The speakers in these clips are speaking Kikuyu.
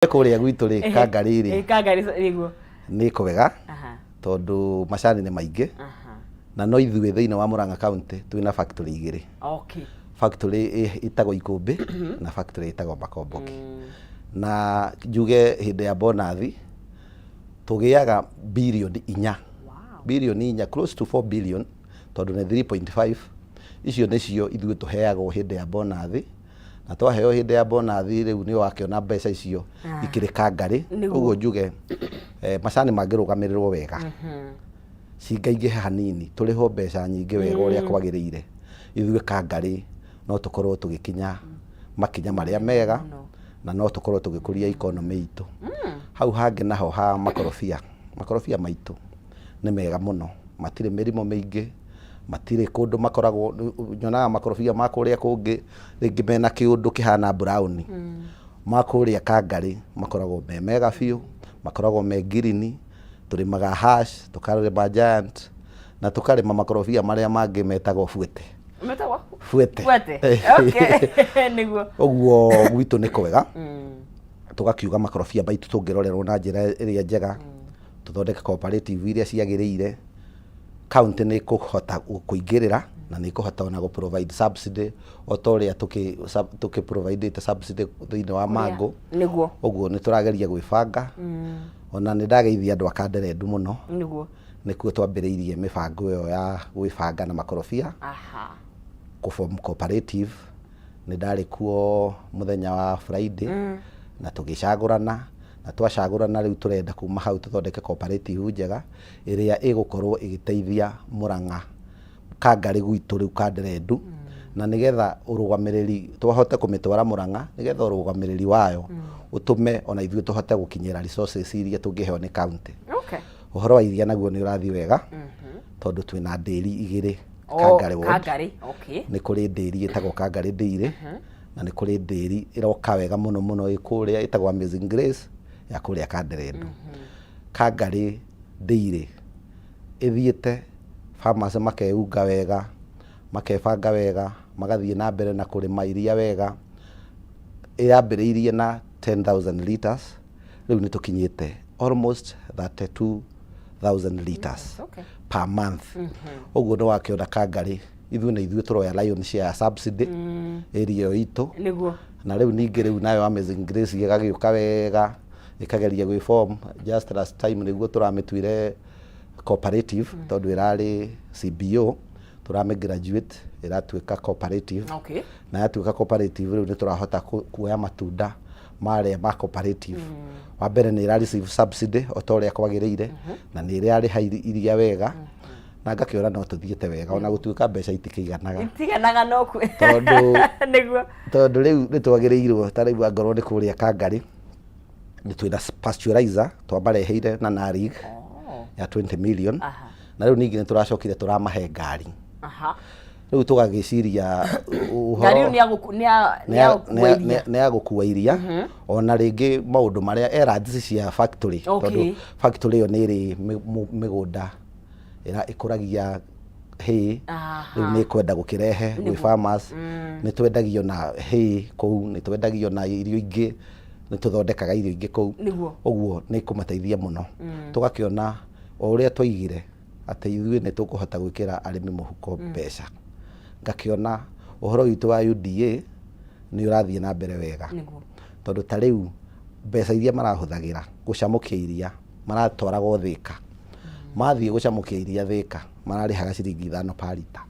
Kũrĩa gwitũ rĩ, Kangarĩ rĩ, Kangarĩ nĩguo. Nĩ kwega tondũ macani nĩ maingĩ na no ithuĩ thĩinĩ wa Murang'a County twĩna factory igĩrĩ. Factory ĩtagwo Ikũmbĩ na factory ĩtagwo Makomboki. Na njuge hĩndĩ ya bonathi tũgĩaga birioni 4. Birioni 4, close to 4 billion, tondũ nĩ 3.5. Icio nĩcio ithuĩ tũheagwo hĩndĩ ya bonathi, na twaheo hĩndĩ ya bonathi rĩu nĩ wakĩona mbeca icio ikĩrĩ Kangarĩ. Ũguo njuge macani mangĩrũgamĩrĩrwo wega, cingaingĩhe hanini, tũrĩhwo mbeca nyingĩ wega ũrĩa kwagĩrĩire, ithuĩ Kangarĩ no tũkorwo tũgĩkinya makinya marĩa mega na no tũkorwo tũgĩkũria economy itũ. Hau hangĩ naho ha makorobia, makorobia maitũ nĩ mega mũno, matirĩ mĩrimũ mĩingĩ, matirĩ kũndũ makoragwo. Nyonaga makorobia ma kũrĩa kũngĩ rĩngĩ mena kĩũndũ kĩhana brown. Ma kũrĩa Kangarĩ makoragwo me mega biũ, makoragwo me ngirini. Tũrĩmaga hash, tũkarĩma giant na tũkarĩma makorobia marĩa mangĩ metagwo fuete. Metagwo? Fuete. Fuete. Okay. Nĩguo. Ũguo gwitũ nĩ kwega. Tũgakiuga makorobia maitũ tũngĩrorerwo na njĩra ĩrĩa njega, tũthondeke cooperative iria ciagĩrĩire, county nĩ ĩkũhota kũingĩrĩra na nĩ ĩkũhota ona gũ provide subsidy o ta ũrĩa tũkĩ provide subsidy thĩinĩ wa mango. Ũguo nĩ tũrageria gwĩbanga. Ona nĩ ndageithia andũ a Kanderendu mũno. Nĩkuo twambĩrĩirie mĩbango ĩyo ya gwĩbanga na makorobia, kũ form cooperative. Nĩ ndarĩ kuo mũthenya wa Friday na tũgĩcagũrana, na twacagũrana rĩu tũrenda kuma hau tũthondeke cooperative njega ĩrĩa ĩgũkorwo ĩgĩteithia Murang'a, Kangarĩ gwitũ rĩu Kanderendu, na nĩgetha ũrũgamĩrĩri tũhote kũmĩtwara Murang'a, nĩgetha ũrũgamĩrĩri wayo ũtũme ona ithuĩ tũhote gũkinyĩra resources iria tũngĩheo nĩ county. Ũhoro wa iria naguo nĩ ũrathiĩ wega tondũ twĩna ndĩri igĩrĩ Kangarĩ ward. Kangarĩ, okay. Nĩ kũrĩ ndĩri ĩtagwo Kangarĩ Dairy na nĩ kũrĩ ndĩri ĩroka wega mũno mũno ĩ kũrĩa ĩtagwo Amazing Grace ya kũrĩa Kanderendu. Kangarĩ Dairy ĩthiĩte, farmers makeunga wega, makebanga wega, magathiĩ na mbere na kũrĩma iria wega. Yambĩrĩirie na 10,000 liters, rĩu nĩ tũkinyĩte almost 32,000 liters per month. Ũguo nĩ wakĩona Kangarĩ ithuĩ nĩ ithuĩ tũroya lion share ya subsidy area ĩyo itũ. Na rĩu ningĩ rĩu nayo Amazing Grace ĩgagĩũka wega, ĩkageria gwĩ form. Just last time nĩguo tũramĩtuire cooperative, tondũ ĩrarĩ CBO, tũramĩ graduate ĩratuĩka cooperative. Na yatuĩka cooperative rĩu nĩ tũrahota kuoya matunda marĩa ma cooperative. Wa mbere nĩ ĩra receive subsidy o ta ũrĩa kwagĩrĩire na nĩ ĩrarĩha iria wega, na ngakĩona no tũthiĩte wega ona gũtuĩka mbeca itikĩiganaga. Itiganaga no ku Tondũ rĩu nĩ twagĩrĩirwo, ta rĩu angorwo nĩ kũrĩa Kangarĩ nĩ twĩna pasteurizer twamareheire na NARIG ya 20 million. Na rĩu ningĩ nĩ tũracokire tũramahe ngari. Rĩu tũgagĩciria ũhoro Ngari ĩyo nĩ ya gũku- nĩ ya gũkua iria. Nĩ ya gũkua iria ona rĩngĩ maũndũ marĩa errands cia factory, tondũ factory ĩyo nĩ ĩrĩ mĩgũnda ĩra ĩkũragia hay. Rĩu nĩ ĩkwenda gũkĩrehe gwĩ farmers. Nĩ twendagio na hay kũu, nĩ twendagio na irio ingĩ, nĩ tũthondekaga irio ingĩ kũu. Ũguo nĩ kũmateithia mũno. Tũgakĩona o ũrĩa twaigire atĩ ithuĩ nĩ tũkũhota gwĩkĩra arĩmi mũhuko mbeca, ngakĩona ũhoro witũ wa UDA nĩ ũrathiĩ na mbere wega, tondũ ta rĩu mbeca iria marahũthagĩra gũcamũkia iria maratwaragwo Thĩka, mathiĩ gũcamũkia iria Thĩka mararĩhaga ciringi 5 per lita.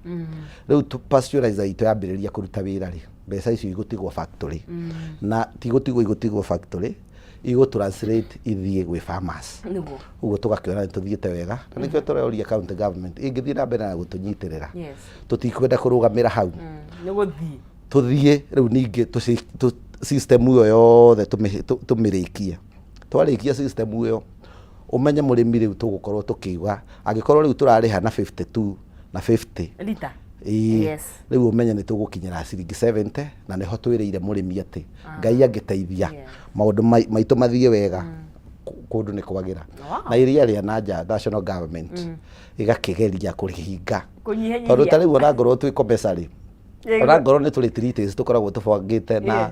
Rĩu pasteurizer itũ yambĩrĩria kũruta wĩra rĩ, mbeca icio igũtigwo factory, na tigũtigwo, igũtigwo factory, igũ translate ithiĩ gwĩ farmers. Ũguo tũgakĩona nĩ tũthiĩte wega, na nĩkĩo tũroria county government ĩngĩthiĩ na mbere na gũtũnyitĩrĩra. Tũtikwenda kũrũgamĩra hau. Nĩ gũthiĩ. Tũthiĩ rĩu ningĩ system ĩyo yothe tũmĩrĩkie. Twarĩkia system ĩyo, ũmenye mũrĩmi rĩu tũgũkorwo tũkiuga angĩkorwo rĩu tũrarĩha na 52 na 50 Lita. Ĩĩ, rĩu ũmenye nĩ tũgũkinyĩra ciringi 70, na nĩho twĩrĩire mũrĩmi atĩ Ngai angĩteithia maũndũ maitũ mathiĩ wega, kũndũ nĩ kwagĩra. Na iria rĩa na nja, national government ĩgakĩgeria kũrĩhinga, Kũnyihanyihia. tondũ ta rĩu ona ngorwo twĩ COMESA rĩ, ona ngorwo nĩ tũrĩ treaties tũkoragwo tũbangĩte na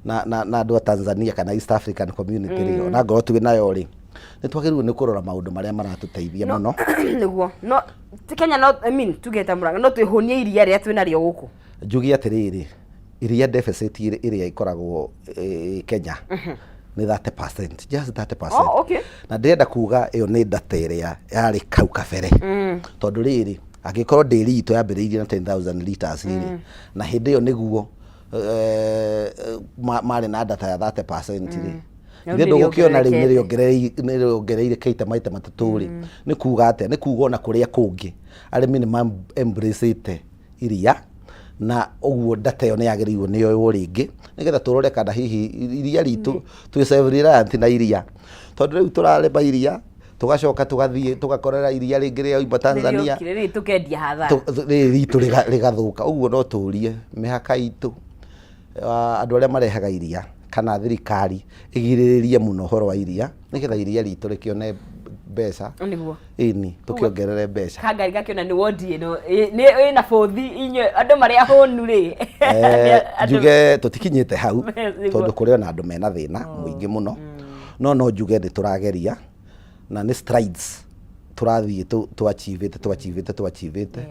na, na, na andũ a Tanzania kana East African Community rĩ, ona ngorwo twĩ nayo rĩ, nĩ twagĩrĩirwo nĩ kũrora maũndũ marĩa maratũteithia mũno. Nĩguo no ti Kenya no, I mean, tuge ta Murang'a no twĩhũnie iria rĩrĩa twĩ narĩo gũkũ. Njuge atĩrĩrĩ, iria deficit ĩrĩa ĩkoragwo Kenya nĩ 30%, just 30%. Oh, okay. Na ndĩrenda kuga ĩyo nĩ data ĩrĩa yarĩ kau kabere, tondũ rĩrĩ, angĩkorwo ndĩri itũ yambĩrĩirie na 10,000 liters rĩ, na hĩndĩ ĩyo nĩguo marĩ na data ya 30% rĩ, Rĩu ithe ndũgũkĩona rĩu nĩrĩongererekete. Nĩrĩongererekete maita matatũ rĩ, nĩ kuga atĩa? Nĩ kuga ona kũrĩa kũngĩ arĩmi nĩ ma embrace iria, na ũguo data ĩyo nĩ yagĩrĩirwo nĩ yoywo rĩngĩ, nĩgetha tũrore kana hihi iria ritũ twĩ self reliant na iria, tondũ rĩu tũrarĩma iria, tũgacoka tũgathiĩ tũgakorera iria rĩngĩ rĩauma Tanzania. Nĩrĩokire, rĩu tũkendia hathara. Rĩrĩ ritũ rĩgathũka. Ũguo no tũrie mĩhaka itũ, andũ arĩa marehaga iria kana thirikari ĩgirĩrĩrie mũno ũhoro wa iria, nĩgetha iria ritũ rĩkĩone mbeca. Ĩni, tũkĩongerere mbeca. Kangari gakĩona nĩ wondi ĩno nĩ ĩna bũthi, inyuĩ andũ marĩa ahũnu rĩ. Njuge tũtikinyĩte hau, tondũ kũrĩ ona andũ mena thĩna mũingĩ mũno, no njuge nĩ tũrageria na nĩ strides tũrathiĩ tũ-achievĩte tũ-achievĩte tũ-achievĩte,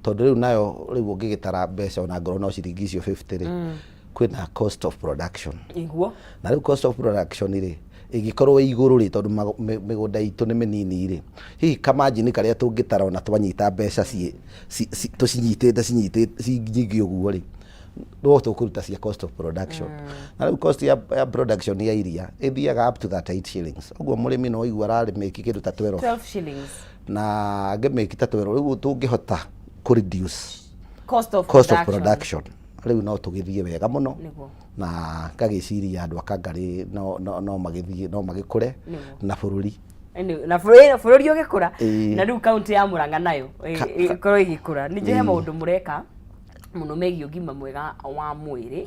tondũ rĩu nayo rĩu ũngĩgĩtara mbeca, ona ngorwo no ciringi icio 50 rĩ, kwĩna cost of production. Na rĩu cost of production rĩ, ĩngĩkorwo ĩ igũrũ rĩ, tondũ mĩgũnda itũ nĩ mĩnini rĩ, hihi kamanjini karĩa tũngĩtara ona twanyita mbeca tũcinyitĩte cinyitĩte ci nyingĩ ũguo rĩ, no tũkũruta cia cost of production. Na rĩu cost ya production ya iria ĩthiaga up to 38 shillings. Ũguo mũrĩmi no igua ararĩmĩki kĩndũ ta 12. 12 shillings. Na angĩmĩki ta 12, rĩu tũngĩhota kũ reduce cost of cost of production, production rĩu no tũgĩthiĩ wega mũno. Na ngagĩciria andũ a Kangarĩ no magĩthiĩ, no magĩkũre na bũrũri. Anyway, na bũrũri ũgĩkũra, na rĩu kaunti ya Murang'a nayo ĩkorwo ĩgĩkũra. Nĩ njũĩ he maũndũ mũreka mũno megiĩ ũgima mwega wa mwĩrĩ.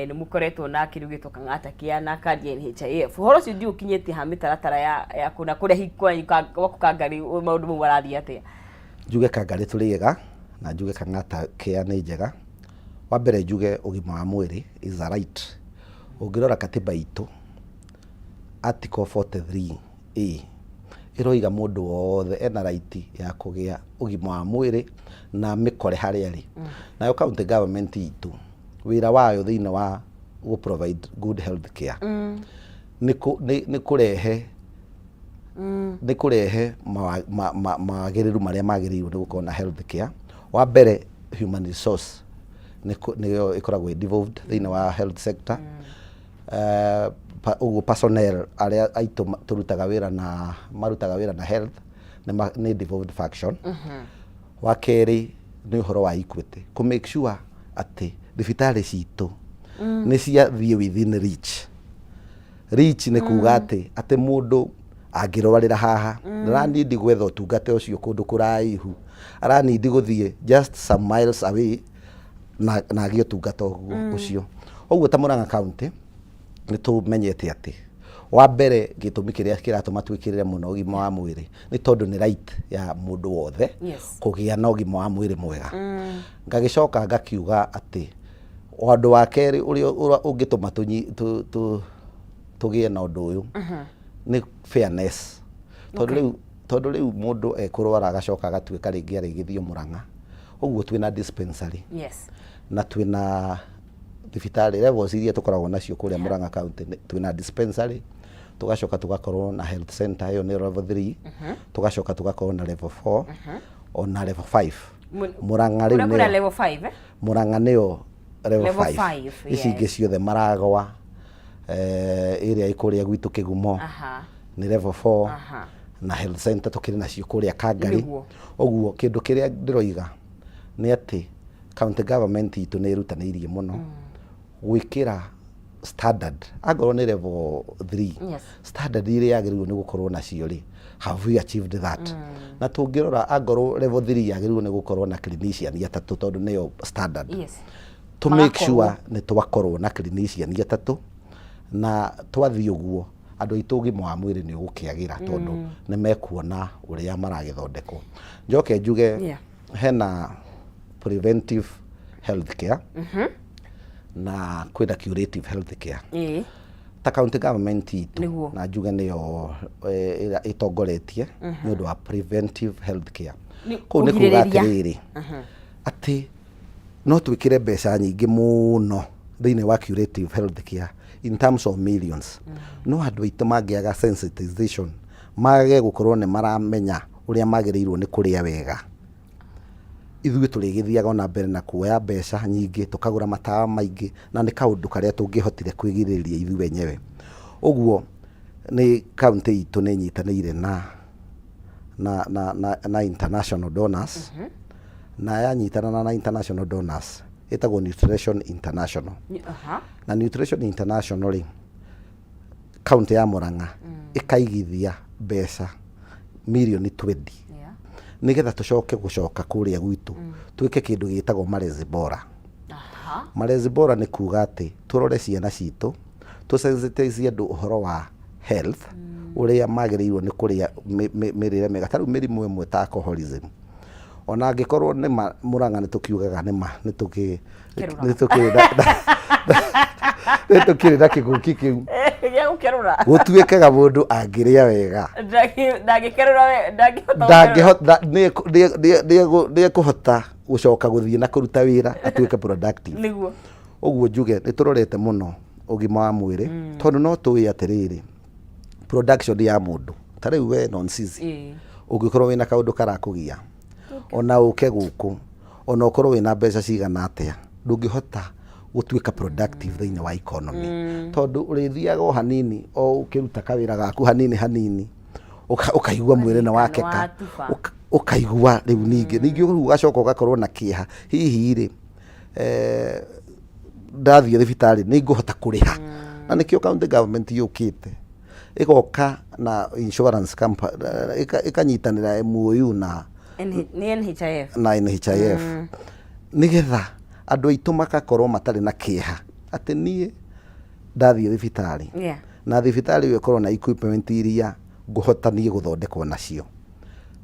Nĩ mũkoretwo na kĩndũ gĩtwo Kang'ata Care na kandi ya NHIF. Ũhoro ũcio ndiũ ũkinyĩtie ha mĩtaratara ya kũna kũrĩa hihi kwanyu gwaku Kangarĩ, maũndũ mau marathiĩ atĩa? Njuge Kangarĩ tũrĩ ega, na njuge Kang'ata Care nĩ njega. Wa mbere njuge ũgima wa mwĩrĩ is a right. Ũngĩrora katiba itũ, article 43A ĩroiga mũndũ wothe ena right ya kũgĩa ũgima wa mwĩrĩ na mĩkore harĩa arĩ. Nayo county government itũ, wĩra wayo thĩinĩ wa gũ provide good health care nĩ kũrehe mawagĩrĩru marĩa magĩrĩirwo nĩ gũkorwo na health care. Wa mbere, human resource nĩyo ĩkoragwo ĩ devolved thĩinĩ wa health sector. Ũguo personnel arĩa aitũ tũrutaga wĩra na marutaga wĩra na health nĩ devolved function. Wa kerĩ nĩ ũhoro wa equity, kũ make sure atĩ thibitarĩ citũ nĩ ciathiĩ within reach. Reach nĩ kuga atĩ mũndũ angĩrwarĩra haha, ndaranindi gwetha ũtungata ũcio kũndũ kũraihu, aranindi gũthiĩ just some miles away na agĩe ũtungata ũguo ũcio. Ũguo ta Murang'a County nĩ tũmenyete atĩ wa mbere gĩtũmi kĩrĩa kĩratũma twĩkĩrĩre mũno ũgima wa mwĩrĩ nĩ tondũ nĩ right ya mũndũ wothe kũgĩa na ũgima wa mwĩrĩ mwega. Ngagĩcoka ngakiuga atĩ ũndũ wa kerĩ ũrĩa ũngĩtũma tũgĩe na ũndũ ũyũ nĩ fairness, tondũ rĩu mũndũ ekũrwara agacoka agatuĩka rĩngĩ arĩgĩthiĩ Mũrang'a. Ũguo twĩna dispensary na twĩna thibitarĩ levels iria tũkoragwo nacio kũrĩa Murang'a County. Twĩna dispensary, tũgacoka tũgakorwo na health center, ĩyo nĩ level 3, tũgacoka tũgakorwo na level 4 ona level 5. Murang'a rĩu Kũrĩa kwĩna nĩyo level 5, eh? Murang'a nĩyo level Level 5. 5. Ici ingĩ ciothe, Maragwa, ĩrĩa ĩ kũrĩa gwitũ Kĩgumo, nĩ level 4, na health center tũkĩrĩ nacio kũrĩa Kangari. Ũguo kĩndũ kĩrĩa ndĩroiga nĩ atĩ county government itũ nĩ ĩrutanĩirie mũno gwĩkĩra standard, angorwo nĩ level 3, standard iria yagĩrĩirwo nĩ gũkorwo nacio rĩ, have we achieved that? Na tũngĩrora, angorwo level 3 yagĩrĩirwo nĩ gũkorwo na clinician atatũ, tondũ nĩyo standard, to make Magakorwo. sure nĩ twakorwo na clinician atatũ, na twathiĩ ũguo andũ aitũ ũgima wa mwĩrĩ nĩ ũgũkĩagĩra, tondũ nĩ mekuona ũrĩa maragĩthondekwo. Njoke njuge hena preventive health care. Na kwĩna curative health care. Ta county government itũ, na njuge nĩyo ĩrĩa ĩtongoretie nĩ ũndũ wa preventive health care. Kũu nĩ kuga Kũgirĩrĩria. atĩrĩrĩ, atĩ no twĩkĩre mbeca nyingĩ mũno thĩinĩ wa curative health care in terms of millions, no andũ aitũ mangĩaga sensitization, mage gũkorwo nĩ maramenya ũrĩa magĩrĩirwo nĩ kũrĩa wega, ithuĩ tũrĩgĩthiaga ona mbere na kuoya mbeca nyingĩ, tũkagũra matawa maingĩ, na nĩ kaũndũ karĩa tũngĩhotire kwĩgirĩrĩria ithuĩ wenyewe. Ũguo nĩ kaunti itũ nĩ ĩnyitanĩire na international donors, na yanyitana na international donors ĩtagwo Nutrition International. Na Nutrition International rĩ, kaunti ya Murang'a ĩkaigithia mbeca mirioni 20 nĩgetha tũcoke gũcoka kũrĩa gwitũ twĩke kĩndũ gĩtagwo malezi bora. Malezi bora nĩ kuga atĩ tũrore ciana citũ, tũsensitize andũ ũhoro wa health, ũrĩa magĩrĩirwo nĩ kũrĩa mĩrĩre mĩega. Ta rĩu mĩrimũ ĩmwe ta alcoholism, ona angĩkorwo nĩ ma Murang'a nĩ tũkiugaga nĩ ma nĩ tũkĩ Kĩrũra. Nĩ tũkĩrĩ na kĩgũki kĩu Gĩa gũkerũra. Gũtuĩkaga mũndũ angĩrĩa wega Ndangĩkerũra ndangĩhota gũkerũra. Ndangĩhota, nĩ ekũhota gũcoka gũthiĩ na kũruta wĩra, atuĩke productive. Ũguo njuge nĩ tũrorete mũno ũgima wa mwĩrĩ, tondũ no tũĩ atĩrĩrĩ, production ya mũndũ ta rĩu we Nonsizi, ũngĩkorwo wĩna kaũndũ karakũgia, ona ũke gũkũ, ona ũkorwo wĩna mbeca cigana atĩa, ndũngĩhota gũtuĩka productive thĩinĩ wa economy, tondũ ũrĩthiaga o hanini, o ũkĩruta kawĩra gaku hanini hanini, ũkaigua mwĩrĩ nĩ wakeka. Watuba. Ũkaigua rĩu ningĩ rĩu ũgacoka ũgakorwo na kĩeha, hihi rĩ, ndathiĩ thibitarĩ nĩ ngũhota kũrĩha? Na nĩkĩo county government yũkĩte ĩgoka na insurance company, ĩkanyitanĩra MOU na Nĩ NHIF. Na NHIF, nĩgetha andũ aitũ makakorwo matarĩ na kĩeha atĩ niĩ ndathiĩ thibitarĩ, na thibitarĩ ĩyo ĩkorwo na equipment iria ngũhota niĩ gũthondekwo nacio,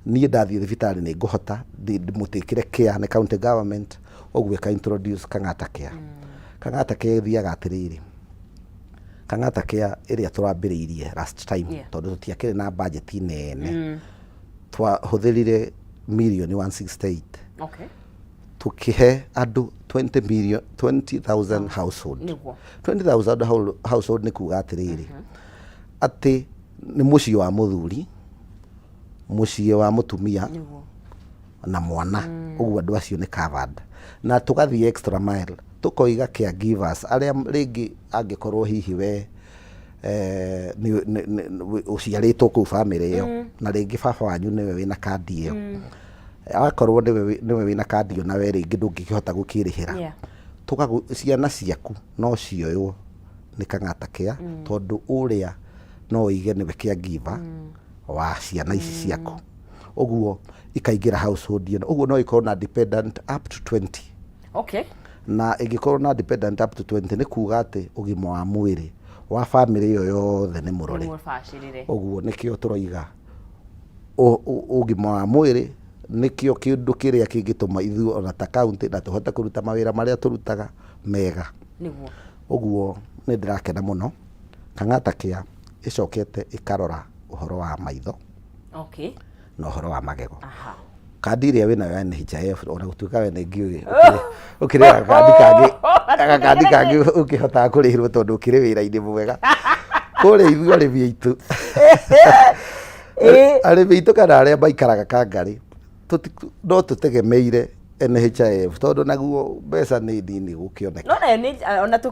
niĩ ndathiĩ thibitarĩ nĩ ngũhota ndĩmũtĩkĩre care nĩ county government. Ũguo ĩka introduce Kang'ata Care. Kang'ata Care ĩthiaga atĩrĩrĩ, Kang'ata Care ĩrĩa tũrambĩrĩirie last time, tondũ tũtiakĩrĩ na budget nene, twahũthĩrire mirioni 168 tukĩhe andũ 20 million, 20,000 household. 20,000 household nĩ kuga atĩrĩrĩ, atĩ nĩ mũciĩ wa mũthuri, mũciĩ wa mũtumia na mwana. Ũguo andũ acio nĩ covered. Na tũgathiĩ extra mile, tũkoiga caregivers arĩa rĩngĩ angĩkorwo hihi we ũciarĩtwo kũu bamĩrĩ ĩyo, na rĩngĩ baba wanyu nĩwe wĩna kandi ĩyo, akorwo nĩwe wĩna kandi ĩyo na we rĩngĩ ndũngĩkĩhota gũkĩrĩhĩra, ciana ciaku no cioywo nĩ Kang'ata Care, tondũ ũrĩa no ũige nĩwe caregiver wa ciana ici ciaku. Ũguo ikaingĩra household ĩno. Ũguo no ĩkorwo na dependent up to 20. Na ĩngĩkorwo na dependent up to 20, nĩ kuga atĩ ũgima wa mwĩrĩ wa bamĩrĩ ĩyo yothe nĩ mũrore. Mũbacĩrĩre. Ũguo nĩkĩo tũroiga ũgima wa mwĩrĩ nĩkĩo kĩndũ kĩrĩa kĩngĩtũma ithuĩ ona ta county na tũhote kũruta mawĩra marĩa tũrutaga mega. Ũguo nĩ ndĩrakena mũno Kang'ata Care ĩcokete ĩkarora ũhoro wa maitho na ũhoro wa magego. Kandi ĩrĩa wĩnayo ya NHIF, ona gũtuĩka we nĩ ngĩũĩ ũkĩrĩ gakandi kangĩ, gakandi kangĩ ũkĩhotaga kũrĩhĩrwo tondũ ũkĩrĩ wĩra-inĩ mwega. Kũrĩa ithuĩ arĩmi aitũ, arĩmi aitũ kana arĩa maikaraga Kangarĩ, no tũtegemeire NHIF, tondũ naguo mbeca nĩ nini gũkĩoneka. No nayo nĩ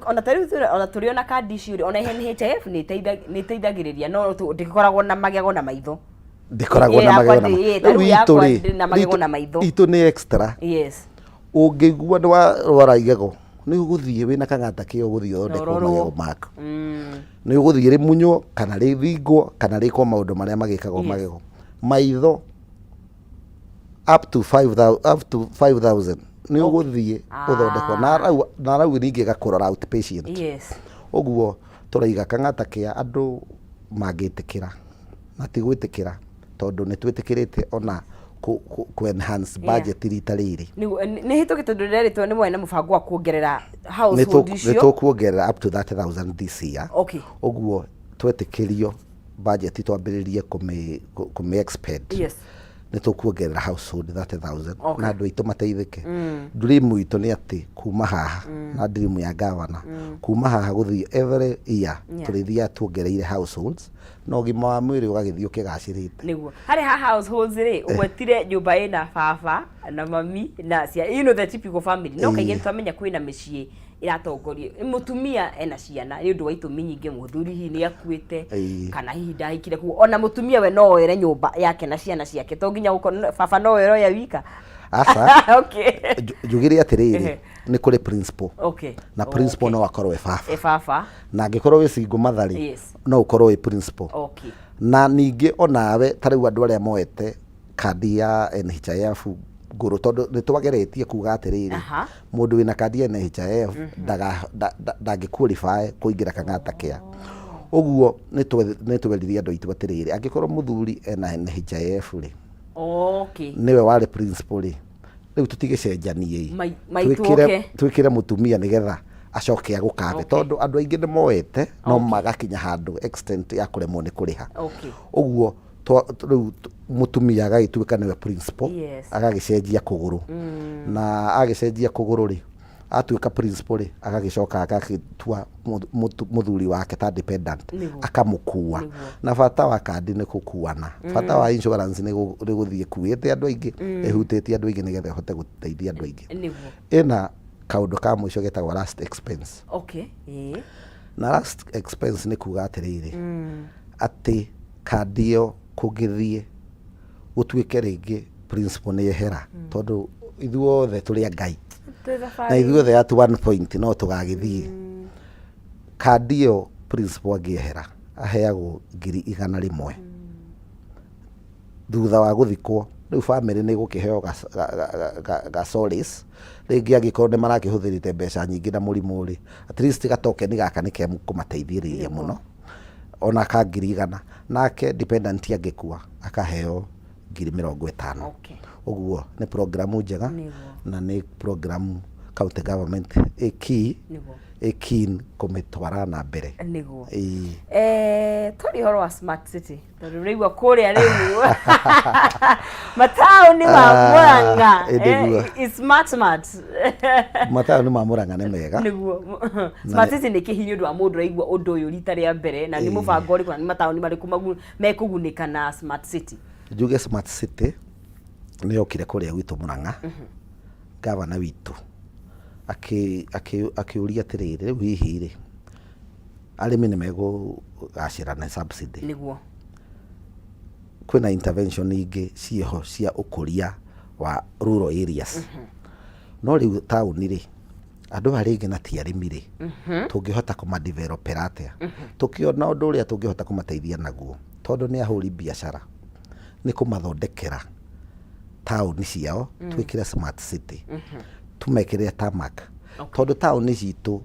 ona ta rĩu ona tũrĩ ona kandi icio rĩ, ona NHIF nĩ ĩteithagĩrĩria, no ndĩkoragwo na magego na maitho. Ndĩkoragwo na Ĩ, magego na yakwa ta rĩu rĩu itũ yakwa rĩ, ndĩ na magego na maitho. Itũ nĩ extra. Ũngĩigua nĩ warwara igego, nĩ ũgũthiĩ wĩna Kang'ata Care, ũgũthiĩ ũthondekwo Ũrorwo. magego maku. Nĩ ũgũthiĩ rĩmunywo kana rĩthingwo kana rĩkwo maũndũ marĩa magĩkagwo magego. Maitho up to 5000, up to 5000 nĩ ũgũthiĩ ũthondekwo na rau ningĩ ĩgakũrora outpatient. Ũguo tũraiga Kang'ata Care andũ mangĩtĩkĩra, na ti gwĩtĩkĩra tondũ nĩ twĩtĩkĩrĩte ona Kũ enhance budget rita rĩrĩ. Nĩ hĩtũkĩ tondũ rĩrĩtwo nĩ mwarĩ na mũbango wa kuongerera Nĩ household nĩ icio. Tũkuongerera up to 30,000 this year. Ũguo twetĩkĩrio budget twambĩrĩrie kũmĩ expend, nĩ tũkuongerera household 30,000 na andũ aitũ mateithĩke. Dream itũ nĩ atĩ kuma haha, na dream ya gavana, kuma haha gũthiĩ every year tũrĩthiaga tuongereire households na ũgima wa mwĩrĩ ũgagĩthiĩ ũkĩgacĩrĩte. Nĩguo harĩ ha households rĩ, ũgwetire nyũmba ĩna baba na mami na cia, you know, the typical family, no kaingĩ nĩtwamenya kwĩna mĩciĩ ĩratongorio mũtumia ena ciana nĩ ũndũ wa itũmi nyingĩ, mũthuri hihi nĩ akuĩte kana hihi ndahikire, koguo ona mũtumia we no oere nyũmba yake na ciana ciake, to nginya gũkorwo baba no we ũroya wika? Aca. Njugire atĩrĩrĩ, nĩ kũrĩ principal na principal no akorwo e baba. E baba. Na angĩkorwo wĩ single mother rĩ, no ũkorwo wĩ principal. Na ningĩ onawe ta rĩu andũ arĩa moete kandi ya NHIF ngũrũ, tondũ nĩ twageretie kuga atĩrĩrĩ, mũndũ wĩna kandi ya NHIF ndangĩ qualify kũingĩra Kang'ata Care. Ũguo nĩ twerire andũ aitũ atĩrĩrĩ, angĩkorwo mũthuri ena NHIF rĩ, nĩwe warĩ principal rĩ, rĩu tũtigĩcenjanie. Maitũ oke. Twĩkĩre mũtumia nĩgetha acoke agũkabe, tondũ andũ aingĩ nĩ moete no magakinya handũ extent ya kũremwo nĩ kũrĩha. Ũguo rĩu mũtumia agagĩtuĩka nĩwe principal, agagĩcenjia kũgũrũ, na agĩcenjia kũgũrũ rĩ, atuĩka principal rĩ, agagĩcoka agagĩtua mũthuri wake ta dependent, akamũkua. Na bata wa kandi nĩ gũkuana, bata wa insurance nĩ gũthiĩ ĩkuĩte andũ aingĩ, ĩhutĩtie andũ aingĩ, nĩgetha ĩhote gũteithia andũ aingĩ. Ĩna kaũndũ ka mũico getagwo last expense. Na last expense nĩ kuga atĩrĩrĩ, atĩ kandi ĩyo kũngĩthiĩ gũtuĩke rĩngĩ principal nĩ ehera, tondũ ithuothe tũrĩ a Ngai Twĩ na thabarĩ. Ithuothe at one point no tũgagĩthiĩ. Kandi ĩyo principal angĩehera aheagwo 100,000 thutha wa gũthikwo. Rĩu family nĩ gũkĩheo ga solace rĩngĩ, angĩkorwo nĩ marakĩhũthĩrĩte mbeca nyingĩ na mũrimũ rĩ, at least gatokeni gaka nĩ kekũmateithĩrĩria mũno, ona ka 100,000. Nake dependent angĩkua akaheo 50,000. Ũguo nĩ programu njega na nĩ programu county government ĩ keen kũmĩtwara na mbere. Ĩĩ. Twaria ũhoro wa smart city, tondũ ũraigua kũrĩa rĩu mataũni ma Murang'a Ĩ, nĩguo. Is smart smart. Mataũni ma Murang'a nĩ mega. Nĩguo smart city nĩ kĩhi nĩ ũndũ wa mũndũ ũraigua ũndũ ũyũ rita rĩa mbere, na nĩ mũbango ũrĩkũ na nĩ mataũni marĩkũ mekũgunĩka na smart city? Njuge smart city nĩ yokire kũrĩa gwitũ Murang'a. Gavana witũ akĩũria atĩrĩrĩ, rĩu hihi rĩ, arĩmi nĩ mekũgacĩra na subsidy? Kwĩna intervention ingĩ ciĩho cia ũkũria wa rural areas, no rĩu taũni rĩ, andũ aya rĩngĩ na ti arĩmi rĩ, tũngĩhota kũmadevelopera atĩa? Tũkĩona ũndũ ũrĩa tũngĩhota kũmateithia naguo, tondũ nĩ ahũri biacara, nĩ kũmathondekera taũni ciao, twĩkĩre smart city, tũmekĩre tarmac, tondũ taũni citũ,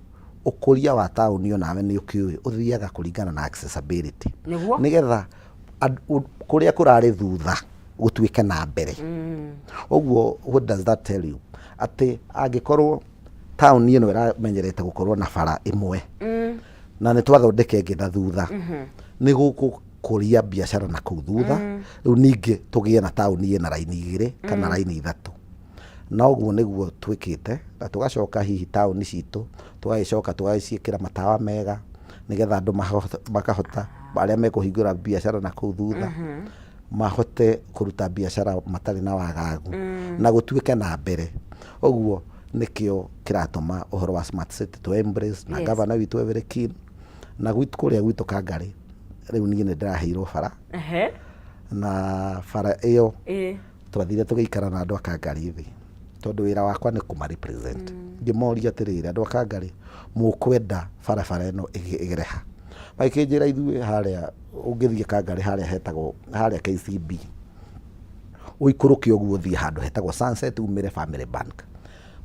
ũkũria wa taũni onawe nĩ ũkĩũĩ ũthiaga kũringana na accessibility, nĩgetha kũrĩa kũrarĩ thutha gũtuĩke na mbere. Ũguo what does that tell you? Atĩ angĩkorwo taũni ĩno ĩramenyerete gũkorwo na bara ĩmwe na nĩ twathondeka ĩngĩ na thutha, nĩ gũkũria biacara na kũu thutha. Rĩu ningĩ tũgĩe na taũni ĩna raini igĩrĩ kana raini ithatũ, na ũguo nĩguo twĩkĩte. Na tũgacoka hihi taũni citũ tũgagĩcoka tũgagĩciĩkĩra matawa mega, nĩgetha andũ makahota, arĩa mekũhingũra biacara na kũu thutha mahote kũruta biacara matarĩ na wagagu na gũtuĩke na mbere. Ũguo nĩkĩo kĩratũma ũhoro wa smart city to embrace na gavana witũ e very keen. Na gwitũ kũrĩa gwitũ Kangarĩ, rĩu niĩ nĩ ndĩraheirwo bara, na bara ĩyo twathire tũgĩikara na andũ a Kangarĩ thĩ, tondũ wĩra wakwa nĩ kũma represent. Ngĩmoria atĩrĩrĩ, andũ a Kangarĩ, mũkwenda barabara ĩno ĩgere ha? Magĩkĩnjĩra ithuĩ harĩa ũngĩthiĩ Kangarĩ, harĩa hetagwo harĩa KCB, ũikũrũke ũguo ũthiĩ handũ hetagwo Sunset, umĩre Family Bank,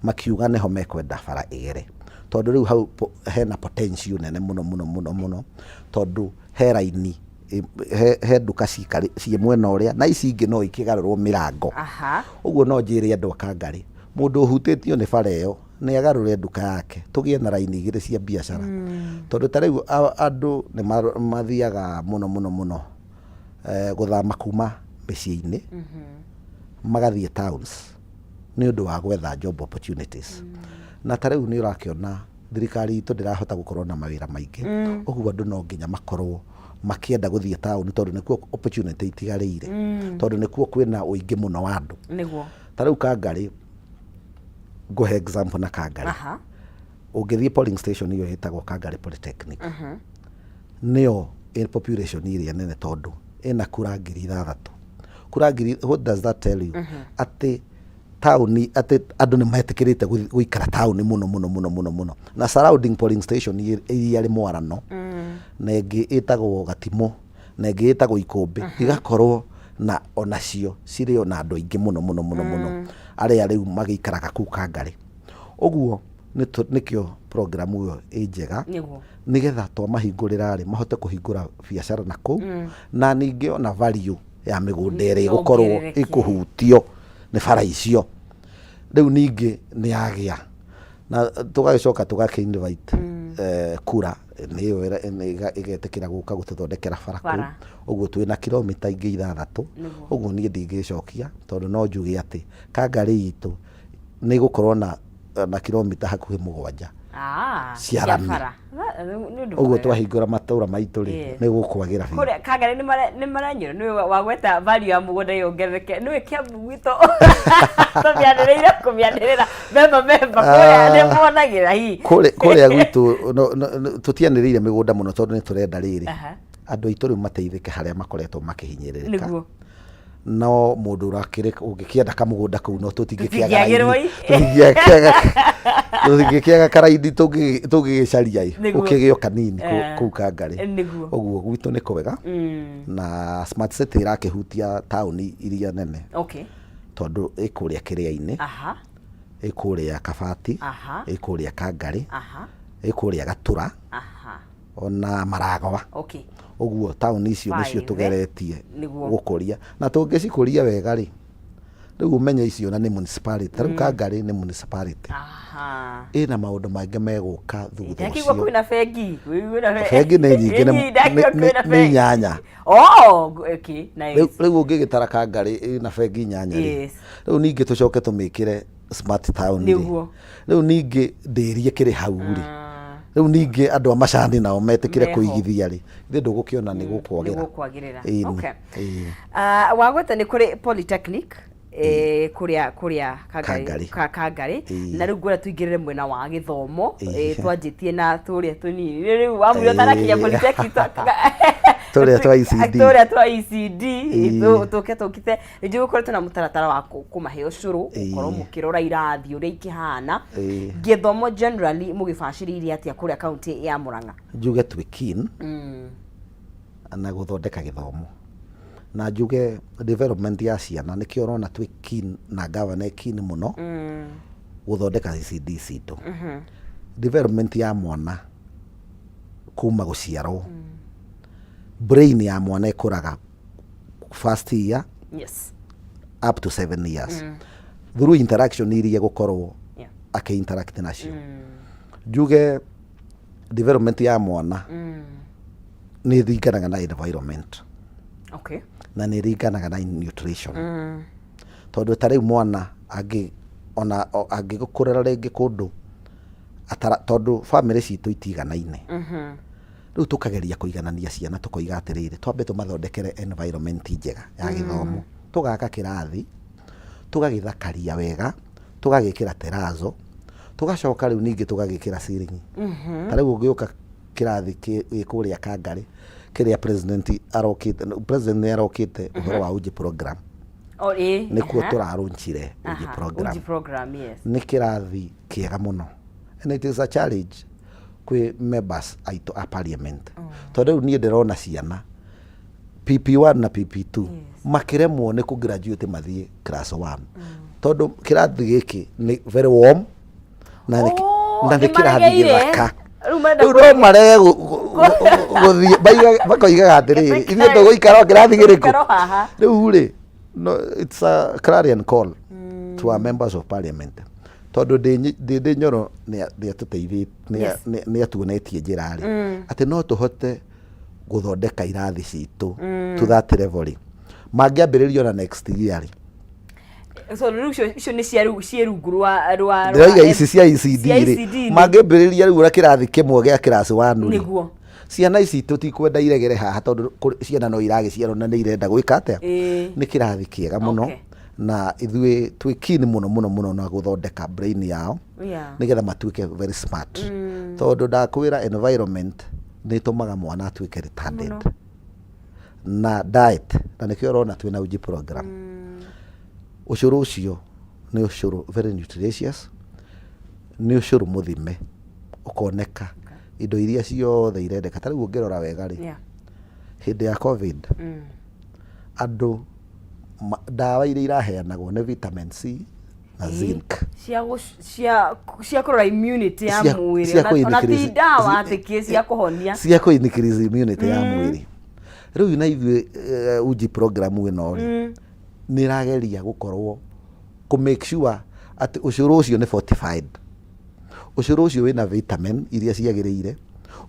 makiuga nĩho mekwenda bara ĩgere, tondũ rĩu hau hena potential nene mũno mũno mũno mũno, tondũ he raini He nduka ciĩ mwena ũrĩa na ici ingĩ no ikĩgarũrwo mĩrango. Ũguo no njĩre andũ a Kangarĩ, mũndũ ũhutĩtio nĩ bara ĩyo nĩ agarũre nduka yake tũgĩe na raini igĩrĩ cia biacara. Tondũ ta rĩu andũ nĩ mathiaga mũno mũno mũno gũthama kuma mĩciĩ-inĩ magathiĩ towns nĩ ũndũ wa gwetha job opportunities. Na ta rĩu nĩ ũrakĩona thirikari itũ ndĩrahota gũkorwo na mawĩra maingĩ, ũguo andũ no nginya makorwo makĩenda gũthiĩ taũni tondũ nĩkuo opportunity itigarĩire, tondũ nĩkuo kwĩna ũingĩ mũno wa andũ. Ta rĩu Kangarĩ, ngũhe example na Kangarĩ. Ũngĩthiĩ polling station ĩyo ĩtagwo Kangarĩ Polytechnic, nĩyo ĩ population ĩrĩa nene tondũ ĩna kura 6000. Kura ngiri, what does that tell you? Atĩ taũni, atĩ andũ nĩ metĩkĩrĩte gũikara taũni mũno mũno mũno mũno mũno. Na surrounding polling station iria rĩ Mwarano, na ĩngĩ ĩtagwo Gatimũ, na ĩngĩ ĩtagwo Ikũmbĩ, igakorwo na onacio cirĩ ona andũ aingĩ mũno mũno mũno mũno arĩa rĩu magĩikaraga kũu Kangarĩ. Ũguo nĩkĩo program ĩyo ĩ njega, nĩgetha twamahingũrĩra rĩ, mahote kũhingũra biacara na kũu, na ningĩ ona value ya mĩgũnda ĩrĩa ĩgũkorwo Yongerereke. ĩkũhutio nĩ bara icio rĩu ningĩ nĩ yagĩa. Na tũgagĩcoka tũgakĩ invite kura nĩyo ĩgetĩkĩra gũka gũtũthondekera bara kũu. Bara. Ũguo twĩna kilomita ingĩ 6. Ũguo niĩ ndingĩcokia tondũ no njuge atĩ Kangarĩ itũ nĩ ĩgũkorwo na kilomita hakuhĩ 7 cia cia rami. bara. Nĩ ũndũ Ũguo mwega. twahingũra matũra maitũ rĩ, nĩ gũkwagĩra biũ. Kũrĩa Kangarĩ nĩ maranyũra nĩwe wagweta value ya mũgũnda yongerereke, nĩwe Kiambu gwitũ tũmĩanĩrĩire kũmĩanĩrĩra mbemba mbemba kũrĩa nĩ muonagĩra hihi. Kũrĩa gwitũ no, tũtianĩrĩire mĩgũnda mũno tondũ nĩ tũrenda rĩrĩ andũ aitũ rĩu mateithĩke harĩa makoretwo makĩhinyĩrĩrĩka. No mũndũ ũrakĩrĩ ũngĩkĩenda kamũgũnda kũu no tũtingĩkĩaga Tũtingĩagĩrwo raini. ĩ. Tũtingĩkĩaga karaini tũngĩgĩcaria ĩ, ũkĩgĩo kanini kũu Kangarĩ. Ũguo gwitũ nĩ kwega. Na Smart City ĩrakĩhutia taũni iria nene. Tondũ ĩ kũrĩa Kĩrĩa-inĩ, ĩ kũrĩa Kabati, ĩ kũrĩa Kangarĩ, ĩ kũrĩa Gatura, ona Maragwa. Ũguo taũni icio nĩcio Five. tũgeretie gũkũria. Na tũngĩcikũria wega rĩ, rĩu ũmenye icio na nĩ municipality. Ta rĩu Kangarĩ nĩ municipality. Ĩna maũndũ maingĩ megũka thutha Ndakĩigua ũcio. kwĩna bengi. Kwĩna Bengi nĩ nyingĩ, Nyingi, ndakĩigua kwĩna nĩ bengi. 8. Oh, okay, nice. Rĩu ũngĩgĩtara Kangarĩ ĩna bengi 8 rĩ, rĩu ningĩ tũcoke tũmĩkĩre smart town rĩ. Rĩu ningĩ ndĩrie kĩrĩ hau rĩ. Rĩu ningĩ andũ a macani nao metĩkĩre Meho. kũigithia rĩ, ithuĩ ndũgũkĩona nĩ gũkwagĩra. Nĩ gũkwagĩrĩra. Ĩni, ĩĩ. Wagweta nĩ kũrĩ polytechnic, kũrĩa Kangarĩ, Kangarĩ. Kangarĩ. Ĩĩ. Na rĩu ngwenda tũingĩrĩre mwena wa gĩthomo. Ĩĩ. Twanjĩtie na tũrĩa tũnini. Rĩu wamwĩra ũtanakinya polytechnic, Tũrĩa twa ECD. Tũrĩa twa ECD, Ĩĩ. tũke tũkite. Ningĩ gũkoretwo na mũtaratara wa kũmahe ũcũrũ, Ĩĩ. gũkorwo mũkĩrora irathi ũrĩa ikĩhana. Ĩĩ. Gĩthomo generally mũgĩbacĩrĩire atĩa kũrĩa kaunti ya Murang'a? Njuge twĩ keen na gũthondeka gĩthomo. Na njuge development ya ciana nĩkĩo ũrona twĩ keen na governor e keen mũno gũthondeka ECD citũ. Development ya mwana kuma gũciarwo, brain ya mwana ĩkũraga first year up to 7 years through interaction iria gũkorwo akĩ interact nacio. Njuge development ya mwana nĩ ĩringanaga na environment na nĩ ĩringanaga na nutrition. Tondũ ta rĩu mwana angĩ ona angĩgũkũrĩra rĩngĩ kũndũ atara, tondũ family citũ itiganaine, rĩu tũkageria kũiganania ciana, tũkoiga atĩrĩrĩ, twambe tũmathondekere environment njega ya gĩthomo, tũgaka kĩrathi, tũgagĩthakaria wega, tũgagĩkĩra terazo, tũgacoka rĩu ningĩ tũgagĩkĩra ceiling. Ta rĩu ũngĩũka kĩrathi gĩ kũrĩa Kangarĩ kĩrĩa president arokĩte, president nĩ arokĩte ũhoro wa Uji program. Oh, ĩĩ, Nĩkuo tũrarũnchire Uji program. Uji program, yes. Nĩ kĩrathi kĩega mũno and it is a challenge kwĩ members aitũ a parliament, tondũ rĩu niĩ ndĩrona ciana PP1 na PP2 makĩremwo nĩ kũ graduate mathiĩ class 1, tondũ kĩrathi gĩkĩ nĩ very warm na nĩ Oh, na nĩ kĩrathi nĩmaregeire. gĩthaka. Rĩu marenda Rĩu no marege gũthiĩ makoigaga atĩrĩrĩ, ithuĩ tũgũikara o kĩrathi kĩrĩkũ? Tũgũikara o haha. Rĩu rĩ, no, it's a clarion call to our members of parliament, tondũ Ndĩndĩ Nyoro nĩ nĩ atuonetie njĩra rĩ, atĩ no tũhote gũthondeka irathi citũ to that level rĩ, mangĩambĩrĩria ona next year rĩ. So rĩu icio nĩ cia rĩu ciĩ rungu rwa Ndĩroiga ici cia ECD cia rĩ, ECD nĩ- mangĩambĩrĩria rĩu ũrĩa kĩrathi kĩmwe gĩa class 1 rĩ, Ciana ici tũtikwenda iregere haha, tondũ ciana no iragĩciarwo na nĩ irenda gwĩka atĩa? Nĩ kĩrathi kĩega mũno. Na ithuĩ twĩ keen mũno mũno mũno na gũthondeka brain yao nĩgetha matuĩke very smart, tondũ ndakwĩra environment nĩ ĩtũmaga mwana atuĩke retarded. Na diet, na nĩkĩo ũrona twĩna uji program. Ũcũrũ ũcio nĩ ũcũrũ very nutritious, nĩ ũcũrũ mũthime ũkoneka indo iria ciothe irendeka. Ta rĩu ũngĩrora wega rĩ, hĩndĩ ya COVID, andũ ndawa iria iraheanagwo nĩ vitamin C na zinc. Cia kũrora immunity ya mwĩrĩ. Cia Ona ti ndawa atĩ kĩ cia kũhonia. Cia kũ increase immunity ya mwĩrĩ. Rĩu na ithuĩ uji program ĩno rĩ, nĩ ĩrageria gũkorwo kũ make sure atĩ ũcũrũ ũcio nĩ fortified, ũcũrũ ũcio wĩna vitamin iria ciagĩrĩire,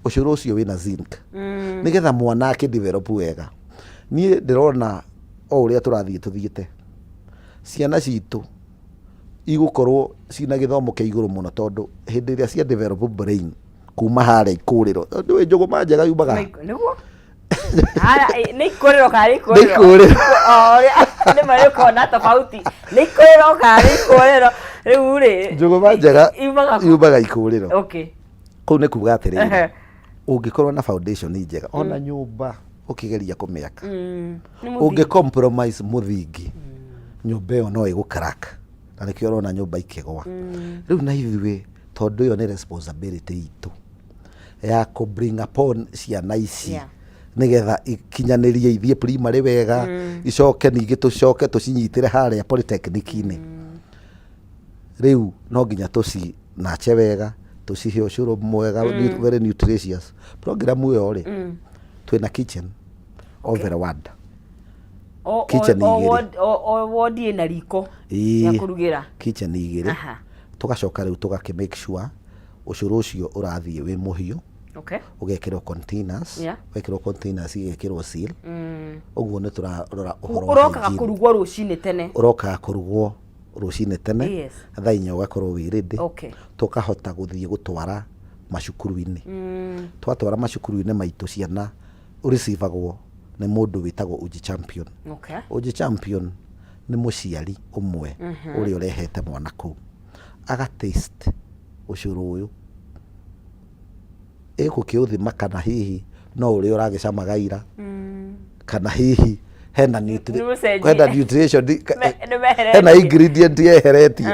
ũcũrũ ũcio wĩna zinc, nĩgetha mwana akĩ develop wega. Niĩ ndĩrona o ũrĩa tũrathiĩ tũthiĩte, ciana citũ igũkorwo cina gĩthomo kĩa igũrũ mũno, tondũ hĩndĩ ĩrĩa cia develop brain kuma harĩa ikũrĩro, ndũĩ njũgũma njega yumaga Nĩguo. Haya, nĩ ikũrĩro kana nĩ ikũrĩro? Nĩ ikũrĩro. O ũrĩa nĩ marĩ ũkorwo na tofauti, nĩ ikũrĩro kana nĩ ikũrĩro? Rĩu rĩ, Njũgũma njega yumaga kũ? Yumaga ikũrĩro. Kũu nĩ kuga atĩrĩrĩ, ũngĩkorwo na foundation njega, ona nyũmba ũkĩgeria kũmĩaka, Nĩ mũthingi. Ũngĩ compromise mũthingi, nyũmba ĩyo no ĩgũ crack, na nĩkĩo ũrona nyũmba ikĩgwa. Rĩu na ithuĩ, tondũ ĩyo nĩ responsibility itũ ya kũ bring upon ciana ici, nĩgetha ikinyanĩrie, ithiĩ primary wega, icoke ningĩ tũcoke tũcinyitĩre harĩa polytechnic-inĩ. Rĩu no nginya tũcinache wega, tũcihe ũcũrũ mwega, very nutritious. Program ĩyo rĩ, twĩna kitchen over ward. Kitchen igĩrĩ. O ward ĩna riko ya kũrugĩra. Kitchen igĩrĩ. Tũgacoka rĩu tũgakĩ make sure ũcũrũ ũcio ũrathiĩ wĩ mũhiũ, ũgekĩrwo containers, wekĩrwo containers igekĩrwo seal. Ũguo nĩ tũrarora ũhoro wa Ũrokaga hygiene. Kũrugwo rũcinĩ tene. Ũrokaga kũrugwo rũcinĩ tene, thaa 4 ũgakorwo wĩ ready. Tũkahota gũthiĩ gũtwara macukuru-inĩ. Twatwara macukuru-inĩ maitũ, ciana ũricivagwo nĩ mũndũ wĩtagwo uji champion. Uji champion nĩ mũciari ũmwe ũrĩa ũrehete mwana kũu, aga taste ũcũrũ ũyũ, ĩgũkĩũthima kana hihi no ũrĩa ũragĩcamaga ira, kana hihi hena Nĩ mũcenjie. Hena nutrition Nĩ meheretie. Hena ingredient yeheretio.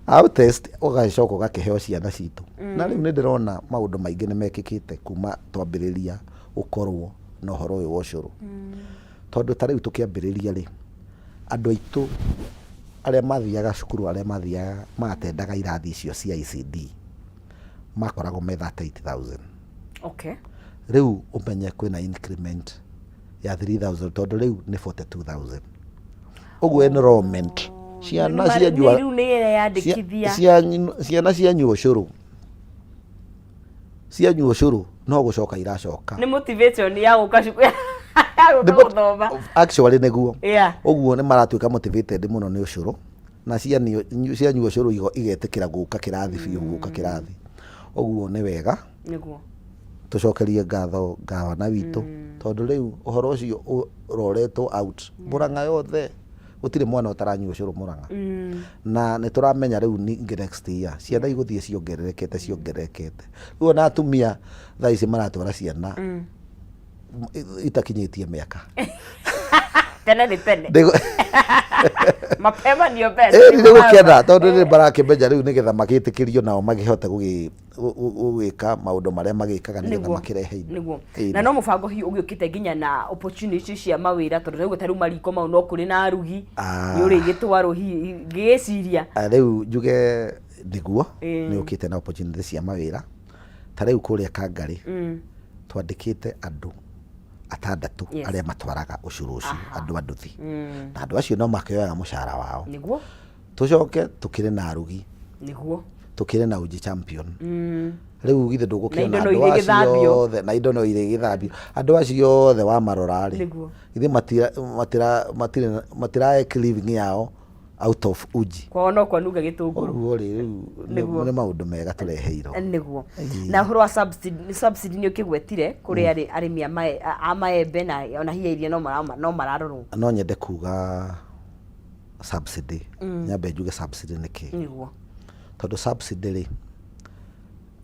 Au test, ũgagĩcoka ũgakĩheo ciana citũ. Na rĩu nĩ ndĩrona maũndũ maingĩ nĩ mekĩkĩte kuma twambĩrĩria gũkorwo na ũhoro ũyũ wa ũcũrũ, tondũ ta rĩu tũkĩambĩrĩria rĩ, andũ aitũ arĩa mathiaga cukuru, arĩa mathiaga maatendaga irathi icio cia ECD, makoragwo me 38,000. Rĩu ũmenye kwĩna increment ya 3000, tondũ rĩu nĩ 42,000. Ũguo enrollment ciana cianyua Rĩu nĩ yandĩkithia. Ciana cianyua ũcũrũ, cianyua ũcũrũ no gũcoka iracoka. Nĩ motivation ya gũka cukuru, ya gũka gũthoma. Actually nĩguo. Ũguo nĩ maratuĩka motivated mũno nĩ ũcũrũ, na cianyua ũcũrũ igetĩkĩra gũka kĩrathi biũ, gũka kĩrathi. Ũguo nĩ wega. Tũcokerie ngatho gavana witũ, tondũ rĩu ũhoro ũcio ũroretwo out Mũrang'a yothe, gũtirĩ mwana ũtaranyua ũcũrũ Mũrang'a. Na nĩ tũramenya rĩu ningĩ next year ciana igũthiĩ ciongererekete ciongererekete. Rĩu ona atumia thaa ici maratwara ciana itakinyĩtie mĩaka. Tene nĩ tene. Mapema ndio best. Ĩni nĩ gũkena, tondũ nĩ marakĩmenya rĩu nĩgetha magĩtĩkĩrio nao makĩhote gũgĩka maũndũ marĩa magĩkaga nĩgetha makĩrehe indo. Na no mũbango hihi ũgĩũkĩte nginya na opportunity cia mawĩra, tondũ rĩu ta rĩu mariko mau no kũrĩ na arugi, nĩ ũrĩgĩtwarwo hihi ngĩgĩciria. Ah, rĩu njuge nĩguo nĩ ũkĩte na opportunity cia mawĩra. Ta rĩu kũrĩa Kangarĩ twandĩkĩte andũ atandatũ arĩa matwaraga ũcũrũ ũcio, andũ a nduthi, na andũ acio no makĩoyaga mũcara wao. Tũcoke tũkĩrĩ na arugi, tũkĩrĩ na uji champion. Rĩu githĩ ndũgũkĩona indo no andũ irĩ acio gĩthambio. othe, na indo no irĩ gĩthambio, andũ acio othe wamarora rĩ, githĩ matira make living yao out of uji? Kwao no kwanunga gĩtũngũrũ. Ũguo rĩ, rĩu nĩ maũndũ mega tũreheirwo. Nĩguo. Na ũhoro wa subsidy nĩ ũkĩgwetire kũrĩ arĩmi a maembe na ona hihi iria no mararorwo. No nyende kuga subsidy, nyambe njuge subsidy nĩ kĩ. Tondũ subsidy rĩ,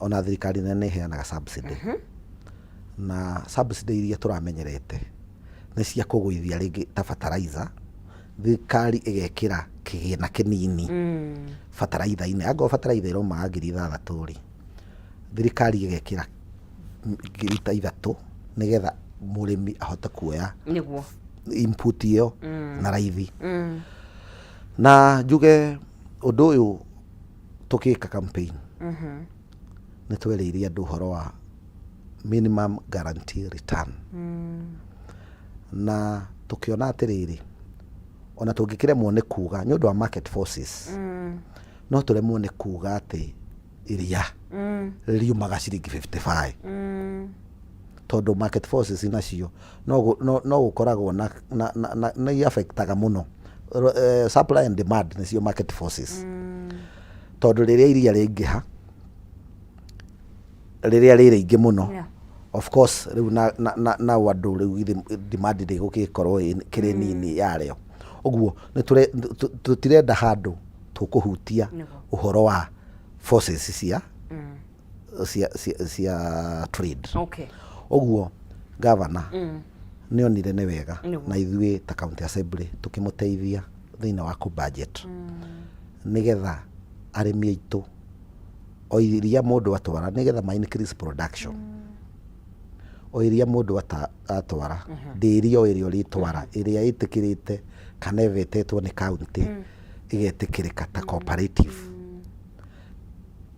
ona thirikari nene nĩ ĩheanaga subsidy, na subsidy iria tũramenyerete nĩ cia kũgũithia rĩngĩ ta fertilizer, thirikari ĩgekĩra kĩgĩna kĩnini bataraitha-inĩ. Angorwo bataraitha ĩraumaga 6,000 rĩ, thirikari ĩgekĩra 3,000 nĩgetha mũrĩmi ahote kuoya input ĩyo na raithi. Na njuge ũndũ ũyũ, tũgĩka campaign nĩ twerĩire andũ ũhoro wa minimum guarantee return, na tũkĩona atĩrĩrĩ, ona tũngĩkĩremwo nĩ kuga nĩ ũndũ wa market forces, no tũremwo nĩ kuga atĩ iria riumaga ciringi 55, tondũ market forces nacio no gũkoragwo na nĩ affectaga mũno. Supply and demand nĩcio market forces, tondũ rĩrĩa iria rĩingĩha, rĩrĩa rĩ rĩingĩ mũno, of course rĩu na andũ rĩu githĩ demand ndĩgũgĩkorwo kĩrĩ nini yarĩo. Ũguo tũtirenda handũ tũkũhutia ũhoro wa forces cia trade. Ũguo governor nĩ onire nĩ wega na ithuĩ ta county assembly tũkĩmũteithia thĩinĩ wa kũ budget, nĩgetha arĩmi aitũ o iria mũndũ atwara, nĩgetha ma increase production, o iria mũndũ atwara ndĩri, o ĩrĩa ũrĩtwara ĩrĩa ĩtĩkĩrĩte kana ĩvetetwo nĩ county, ĩgetĩkĩrĩka ta cooperative,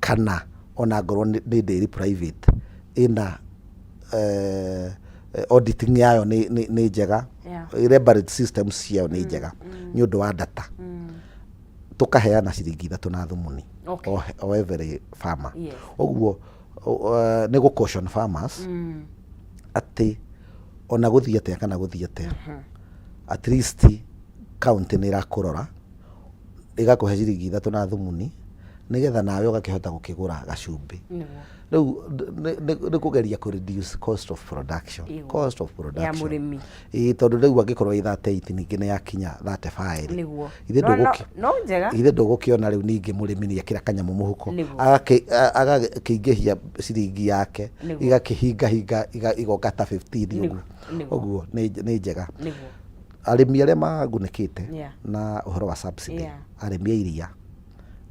kana ona ngorwo nĩ ndĩri private ĩna auditing yayo nĩ njega, elaborate systems ciayo nĩ njega nĩ ũndũ wa data, tũkaheana ciringi 3 na thumuni o every farmer. Ũguo nĩ gũ caution farmers atĩ ona gũthiĩ atĩa kana gũthiĩ atĩa, at least county nĩ ĩrakũrora, ĩgakũhe ciringi 3 na thumuni, nĩgetha nawe ũgakĩhota gũkĩgũra gacumbĩ. Rĩu nĩ kũgeria kũ reduce cost of production. Cost of Ya production mũrĩmi. Ĩĩ, tondũ rĩu angĩkorwo ĩ 38, ningĩ nĩ yakinya 35 rĩ, ithe No njega. Ithe ndũgũkĩona rĩu ningĩ mũrĩmi nĩ ekĩra kanyamũ mũhuko, agakĩingĩhia ciringi yake, igakĩhingahinga igoka ta 15 ũguo. Ũguo nĩ njega. Arĩmi arĩa magunĩkĩte na ũhoro wa subsidy, arĩmi a iria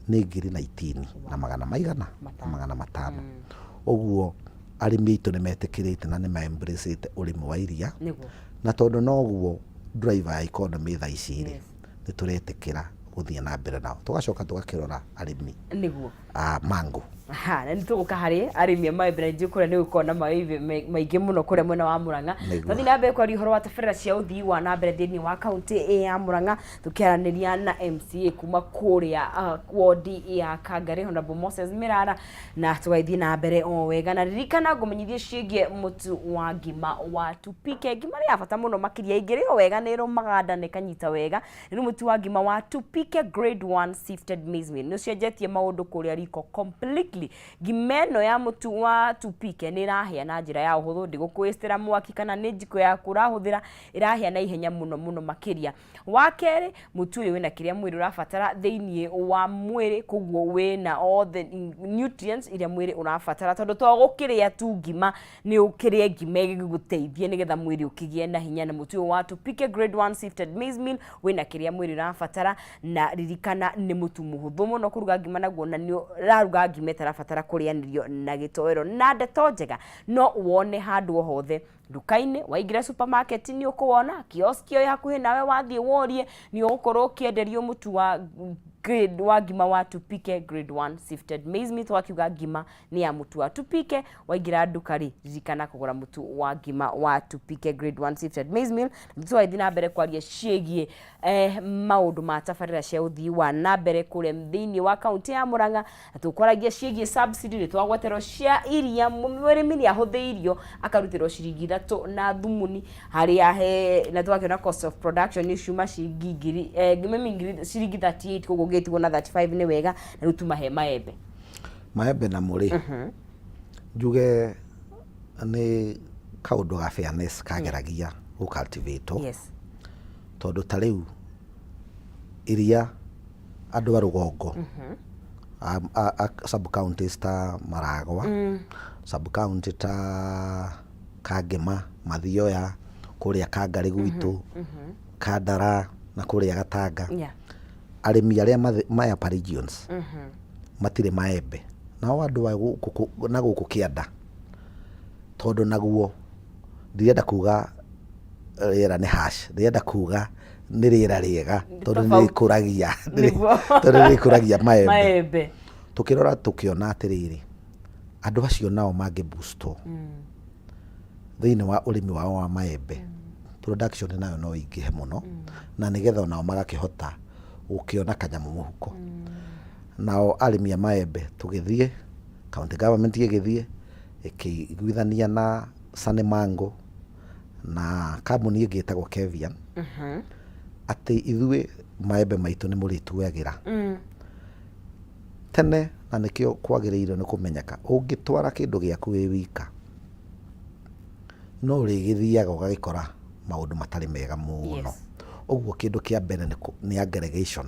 nĩ ngiri na itini na magana maigana na 500. Ũguo arĩmi aitũ nĩ metĩkĩrĩte na nĩ ma embrace ũrĩmi wa iria, na tondũ noguo driver ya economy thaa ici rĩ, nĩ tũretĩkĩra gũthiĩ na mbere nao. Tũgacoka tũgakĩrora arĩmi a mango. Aha, na nĩ tũgũka harĩ arĩmi a maembe, na njũĩ kũrĩa nĩ gũkorwo na maembe maingĩ mũno kũrĩa mwena wa Murang'a. Twathiĩ na mbere kwaria ũhoro wa tabarĩra cia ũthii wa na mbere thĩinĩ wa kaunti ya Murang'a, tũkĩaranĩria na MCA kuma kũrĩa wodi ya Kangarĩ, Honorable Moses Mirara, na tũgagĩthiĩ na mbere o wega. Na ririkana ngũmenyithie ciĩgiĩ mũtu wa ngima wa Tupike. Ngima nĩ ya bata mũno makĩria, ĩngĩrĩo wega nĩ ĩrũmaga nda na ĩkanyita wega. Rĩu mũtu wa ngima wa Tupike Grade 1 Sifted Maize Meal nĩ ũcenjetie maũndũ kũrĩa riko completely. Ngima ĩno ya mũtu wa Tupike nĩ ĩrahĩa na njĩra ya ũhũthũ, ndĩgũkũĩstĩra mwaki kana nĩ njiko yaku ũrahũthĩra, ĩrahĩa na ihenya mũno mũno makĩria. Wa kerĩ, mũtu ũyũ wĩna kĩrĩa mwĩrĩ ũrabatara thĩiniĩ wa mwĩrĩ, koguo wĩna all the nutrients iria mwĩrĩ ũrabatara, tondũ to gũkĩrĩa tu ngima, nĩ ũkĩrĩe ngima ĩgĩgũteithie nĩgetha mwĩrĩ ũkĩgĩe na hinya. Na mũtu ũyũ wa Tupike Grade 1 Sifted Maize Meal wĩna kĩrĩa mwĩrĩ ũrabatara, na ririkana nĩ mũtu mũhũthũ mũno kũruga ngima naguo, na nĩ ũraruga ngima ĩtarabatara kũrĩanĩrio na gĩtoero. Na ndeto njega, no wone handũ o hothe nduka-inĩ, waingĩra supermarket nĩ ũkũwona, kioski ĩyo ĩ hakuhĩ nawe wathiĩ worie, nĩ ũgũkorwo ũkĩenderio mũtu wa Grade wa ngima wa Tupike Grade 1 Sifted Maize Meal. Twakiuga ngima nĩ ya mũtu wa Tupike. Waingĩra nduka rĩ, ririkana kũgũra mũtu wa ngima wa Tupike Grade 1 Sifted Maize Meal. Na tũgagĩthiĩ na mbere kwaria ciĩgiĩ maũndũ ma tabarĩra cia ũthii wa na mbere kũrĩa thĩinĩ wa kaunti ya Murang'a, na tũkwaragia ciĩgiĩ subsidy. Nĩ twagweterwo cia iria, mũrĩmi nĩ ahũthĩirio akarutĩrwo ciringi 3 na thumuni harĩa he, na twakĩona cost of production nĩ ciuma ciringi ngiri mimi ngiri ciringi 38, koguo ũngĩtigwo na 35 nĩ wega. Na rĩu tumahe maembe. Maembe namo rĩ, njuge nĩ kaũndũ ga fairness kageragia gũ cultivate tondũ ta rĩu iria andũ a rũgongo a sub counties ta Maragwa, sub county ta Kangema, Mathioya, kũrĩa Kangarĩ gwitũ, Kandara na kũrĩa Gatanga, arĩmi arĩa ma upper regions matirĩ maembe. Nao andũ a gũkũ na gũkũ kĩanda, tondũ naguo ndirenda kuga rĩera nĩ harsh, ndĩrenda kuga nĩ rĩera rĩega tondũ nĩ Tofauti. rĩkũragia tondũ nĩ rĩkũragia maembe. Maembe. Tũkĩrora tũkĩona atĩrĩrĩ, andũ acio nao mangĩ boostwo thĩinĩ wa ũrĩmi wao wa maembe, production nayo no ĩingĩhe mũno, na nĩgetha onao magakĩhota gũkĩona kanyamũ mũhuko. Nao arĩmi a maembe tũgĩthiĩ county government ĩgĩthiĩ ĩkĩiguithania na Sunny Mango na kambuni ĩngĩ ĩtagwo Kevian atĩ ithuĩ maembe maitũ nĩ mũrĩtuagĩra tene, na nĩkĩo kwagĩrĩire nĩ kũmenyeka ũngĩtwara kĩndũ gĩaku wĩ wika no ũrĩgĩthiaga ũgagĩkora maũndũ matarĩ mega mũno. Ũguo kĩndũ kĩa mbere nĩ aggregation,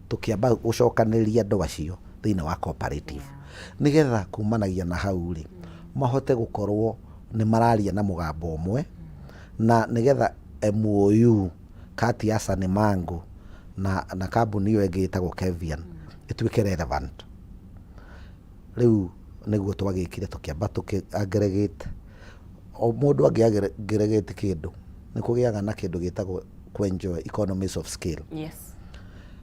tũkĩamba gũcokanĩrĩria andũ acio thĩinĩ wa cooperative, nĩgetha kumanagia na hau rĩ, mahote gũkorwo nĩ mararia na mũgambo ũmwe, na nĩgetha MOU kati ya Sunny Mango na kambuni ĩyo ĩngĩ ĩtagwo Kevian ĩtuĩke relevant. Rĩu nĩguo twagĩkire, tũkĩamba tũkĩ aggregate. O mũndũ angĩ aggregate kĩndũ nĩ kũgĩaga na kĩndũ gĩtagwo kũ enjoy economies of scale,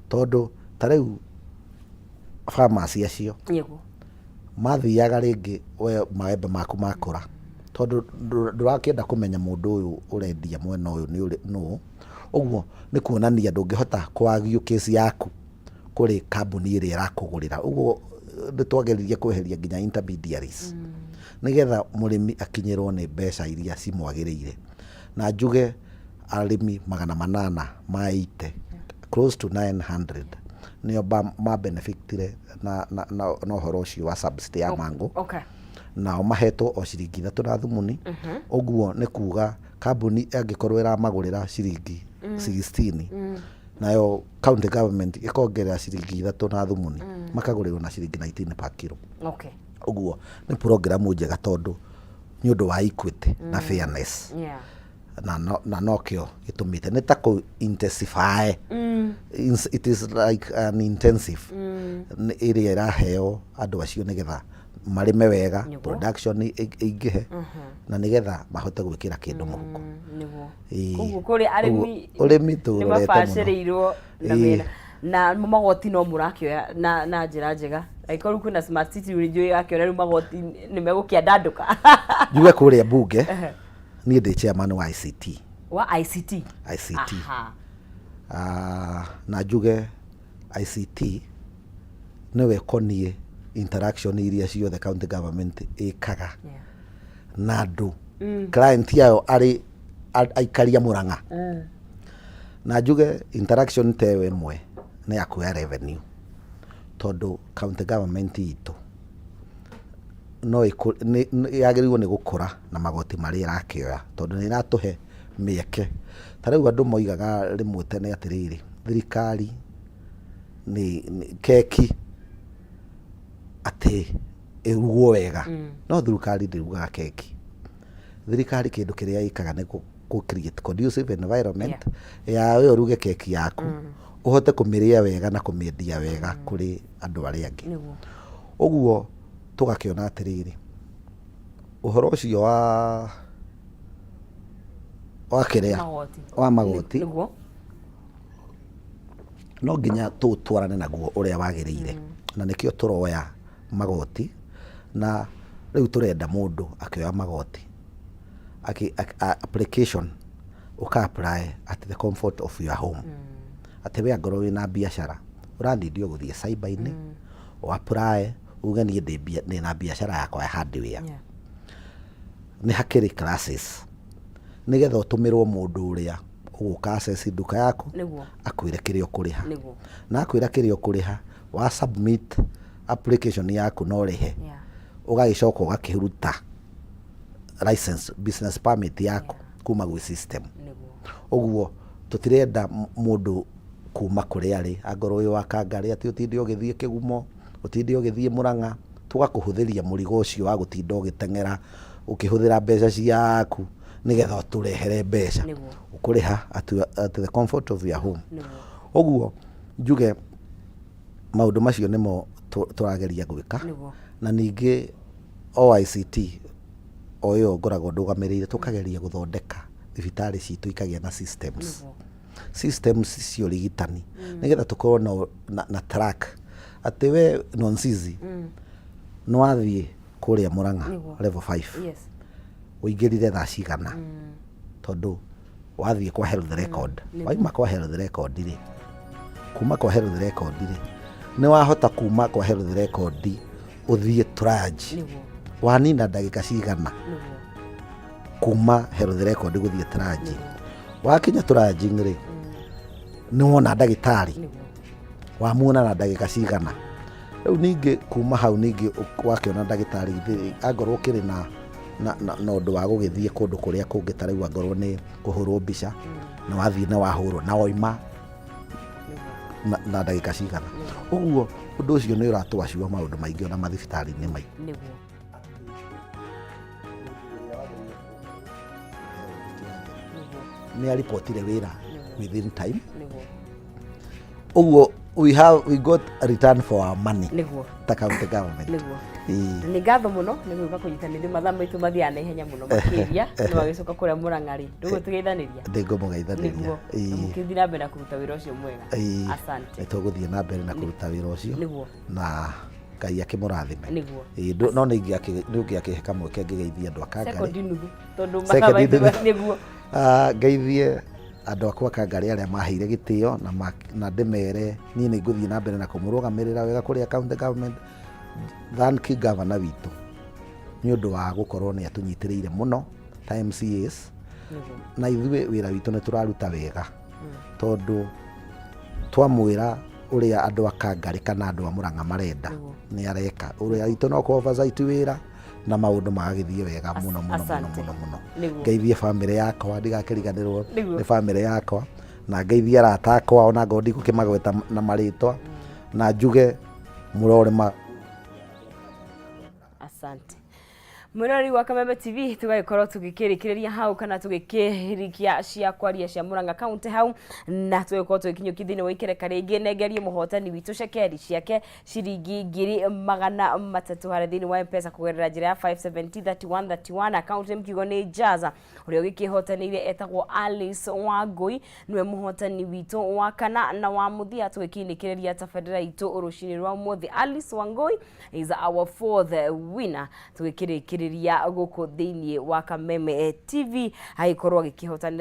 tondũ ta rĩu farmers acio mathiaga rĩngĩ we maembe maku makũra, tondũ ndũrakĩenda kũmenya mũndũ ũyũ ũrendia mwena ũyũ nĩ nũ. Ũguo nĩ kuonania ndũngĩhota kũ argue case yaku kũrĩ kambuni ĩrĩa ĩrakũgũrĩra. Ũguo nĩ twageririe kweheria nginya intermediaries, nĩgetha mũrĩmi akinyĩrwo nĩ mbeca iria cimwagĩrĩire. Na njuge arĩmi 880, close to 900, nĩo ma benefitire na ũhoro ũcio wa subsidy ya mango. Nao mahetwo o ciringi 3 na thumuni. Ũguo nĩ kuga kambuni angĩkorwo ĩramagũrĩra ciringi 16, nayo county government ĩkongerera ciringi 3 na thumuni, makagũrĩrwo na ciringi 19 per kilo. Ũguo nĩ program njega tondũ nĩ ũndũ wa equity na fairness, na nokĩo gĩtũmĩte nĩ ta kũ intensify. It is like an intensive ĩrĩa ĩraheo andũ acio nĩgetha marĩme wega, production ĩingĩhe, na nĩgetha mahote gwĩkĩra kĩndũ mũhuko. Koguo kũrĩ arĩmi Ũrĩmi tũrorete mũno. Nĩmabacĩrĩirwo na mena na magoti no mũrakĩoya na njĩra njega. Angĩkorwo rĩu kwĩna smart city, rĩu nĩnjũĩ akĩona rĩu magoti nĩ megũkĩandandũka. Njuge kũrĩa bunge niĩ ndĩ chairman wa ICT. Wa ICT. ICT. Ah, na njuge ICT nĩwe ĩkoniĩ interaction iria ciothe county government ĩkaga na andũ, client yayo arĩ aikaria Murang'a. Na njuge interaction ta ĩyo ĩmwe nĩ ya kuoya revenue, tondũ county government itũ no yagĩrĩirwo nĩ gũkũra na magoti marĩa ĩrakĩoya, tondũ nĩ ĩratũhe mĩeke. Ta rĩu andũ moigaga rĩmwe tene atĩrĩrĩ, thirikari nĩ keki atĩ ĩrugwo wega, no thirikari ndĩrugaga keki. Thirikari kĩndũ kĩrĩa ĩkaga nĩ kũ create conducive environment ya we ũruge keki yaku, ũhote kũmĩrĩa wega na kũmĩendia wega kũrĩ andũ arĩa angĩ. Ũguo tũgakĩona atĩrĩrĩ, ũhoro ũcio wa kĩrĩa Magoti. Wa magoti. No nginya tũũtwarane naguo ũrĩa wagĩrĩire, na nĩkĩo tũroya magoti. Na rĩu tũrenda mũndũ akĩoya magoti application ũka apply at the comfort of your home, atĩ we angorwo wĩna biacara ũranindio gũthiĩ cyber-inĩ, ũ apply, uge niĩ ndĩna biacara yakwa ya hardware. Nĩ hakĩrĩ classes nĩgetha ũtũmĩrwo mũndũ ũrĩa ũgũka access nduka yaku, akwĩre kĩrĩa ũkũrĩha, na akwĩra kĩrĩa ũkũrĩha, wa submit application yaku na ũrĩhe, ũgagĩcoka ũgakĩruta license, business permit yaku kuma gwĩ system. Ũguo tũtirenda mũndũ kuma kũrĩa arĩ, angorwo wĩ wa Kangarĩ, atĩ ũtinde ũgĩthiĩ Kĩgumo, ũtinde ũgĩthiĩ Mũrang'a. Tũgakũhũthĩria mũrigo ũcio wa gũtinda ũgĩteng'era ũkĩhũthĩra mbeca ciaku nĩgetha ũtũrehere mbeca. Ũkũrĩha at the comfort of your home. Ũguo njuge maũndũ macio nĩmo tũrageria gwĩka. Na ningĩ OICT o ĩyo ngoragwo ndũgamĩrĩire, tũkageria gũthondeka thibitarĩ citũ ikagĩa na systems, systems cia ũrigitani, nĩgetha tũkorwo na track atĩ we Nonsizi nĩ wathiĩ kũrĩa Mũrang'a level 5, ũingĩrire thaa cigana, tondũ wathiĩ kwa health record, waima kwa health record rĩ, kuma kwa health record rĩ, nĩ wahota kuma kwa health record ũthiĩ triage, wanina ndagĩka cigana kuma health record gũthiĩ triage. Wakinya triaging rĩ, nĩ wona ndagĩtarĩ, wamuona na ndagĩka cigana. Rĩu ningĩ kuma hau ningĩ wakĩona ndagĩtarĩ angorwo ũkĩrĩ na ũndũ wa gũgĩthiĩ kũndũ kũrĩa kũngĩ, ta rĩu angorwo nĩ kũhũrwo mbica, na wathiĩ na wahũrwo na waima na ndagĩka cigana. Ũguo ũndũ ũcio nĩ ũratũacua maũndũ maingĩ ona mathibitarĩ-inĩ maitũ. Nĩ aripotire wĩra within time. Ũguo we got a return for our money ta county government. Ĩĩ. Nĩ ngatho mũno nĩ gũka kũnyitanĩria. Mathaa maitũ mathiaga na ihenya mũno makĩria. Nĩ wagĩcoka kũrĩa Mũrang'a rĩ, ndũgũtũgeithanĩria. Ndĩngũmũgeithanĩria. Na mũkĩthiĩ na mbere na kũruta wĩra ũcio mwega. Asante. Nĩ tũgũthiĩ na mbere na kũruta wĩra ũcio na Ngai akĩmũrathime. Ĩĩ, no nĩ ũngĩakĩhe kamweke ngĩgeithie andũ a Kangarĩ. Sekondi nuthu tondũ mathaa Sekondi maitũ nuthu. Ah, ngeithie andũ akwa Kangarĩ arĩa maheire gĩtĩo na ndĩmere niĩ nĩ ngũthiĩ na mbere na kũmũrũgamĩrĩra wega kũrĩa county government. Thank you governor witũ nĩ ũndũ wa gũkorwo nĩ atũnyitĩrĩire mũno ta MCAs, na ithuĩ wĩra witũ nĩ tũraruta wega tondũ twamwĩra ũrĩa andũ a Kangarĩ kana andũ a Mũrang'a marenda, nĩ areka. Ũrĩa witũ no kũ oversight wĩra na maũndũ magagĩthiĩ wega mũno mũno mũno. Asante. Mũno mũno. Ngeithie bamĩrĩ yakwa, ndigakĩriganĩrwo nĩ bamĩrĩ yakwa, na ngeithie arata akwa ona ngorwo ndigũkĩmagweta na marĩtwa, na njuge mũrorĩma. Asante mwĩroreri wa Kameme TV. Tũgagĩkorwo tũgĩkĩrĩkĩrĩria hau kana tũgĩkĩrikia cia kwaria cia Murang'a County hau, na tũgĩkorwo tũgĩkinyũkia thĩinĩ wa ikereka rĩngĩ. Nengerie mũhotani witũ cekeri ciake ciringi 300,000 harĩa thĩinĩ wa M-Pesa kũgerera njĩra ya 570 31 31, account name kiugo nĩ Jaza. Ũrĩa ũgĩkĩhotanĩire etagwo Alice Wangui, nĩwe mũhotani witũ wa kana na wa mũthia tũgĩkĩinĩkĩrĩria tabarĩra itũ rũcinĩ rwa ũmũthĩ. Alice Wangui is our fourth winner tũgĩkĩrĩkĩrĩria gũkũ thĩinĩ wa Kameme TV agĩkorwo agĩkĩhotanĩra.